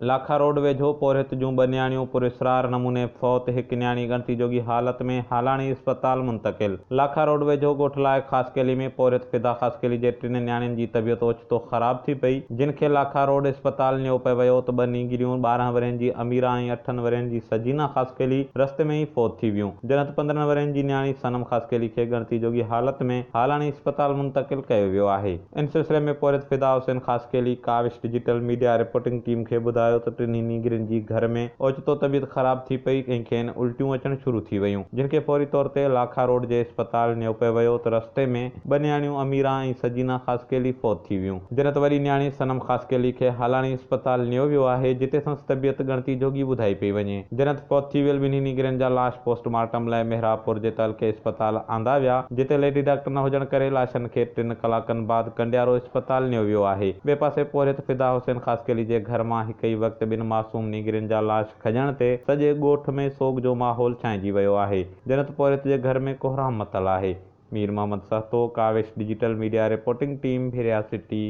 Lakha road ويجهو پورهيت جون ٻه نياڻيون پراسرار نموني فوت، هڪ نياڻي ڳڻتي جوڳي حالت ۾ هالاڻي اسپتال منتقل. لاکا روڊ ويجهو ڳوٺ لائق خاصخيلي ۾ پورهيت فدا خاصخيلي جي ٽن نياڻين جي طبيعت اوچتو خراب ٿي پئي، جن کي لاکا روڊ اسپتال نيو پئي ويو ته ٻه نينگريون 12 ورهين جي اميرا ۽ اٺن ورهين جي سجينا خاصخيلي رستي ۾ ئي فوت ٿي ويون، جڏهن ته 15 ورهين جي نياڻي صنم خاصخيلي کي ڳڻتي جوڳي حالت ۾ هالاڻي اسپتال منتقل ڪيو ويو آهي. ان سلسلي ۾ پورهيت Fida Hussain Khaskheli Kawish digital media reporting team کي ٻڌايو ته ٽنهي نينگرين جي گهر ۾ اوچتو طبيعت خراب ٿي پئي ۽ کين الٽيون اچڻ شروع ٿي ويون جن کي فوري طور تي لاکا روڊ جي اسپتال نيو پئي ويو ته رستي ۾ ٻه نياڻيون اميرا ۽ سجينا خاصخيلي فوت ٿي ويون جڏهن ته وڏي نياڻي صنم خاصخيلي کي هالاڻي اسپتال نيو ويو آهي جتي سندس طبيعت ڳڻتي جوڳي ٻڌائي پئي وڃي جڏهن ته فوت ٿي ويل ٻنهي نينگرين جا لاش پوسٽ مارٽم لاء محرابپور جي تعلقي اسپتال آندا ويا جتي ليڊي ڊاڪٽر نه هجڻ ڪري لاشن کي ٽن ڪلاڪن بعد ڪنڊيارو اسپتال نيو ويو آهي. ٻئي پاسي پورهيت فدا حسين خاصخيلي جي گهر مان هڪ ئي وقت ٻن معصوم نينگرين جا لاش کڄڻ تي سڄي ڳوٺ ۾ سوڳ جو ماحول ڇانئجي ويو آهي. جڏهن ته پورهيت جي گهر ۾ ڪهرام متل آهي. Mir Muhammad Sahto, Kawish digital media reporting team, Bhiria city.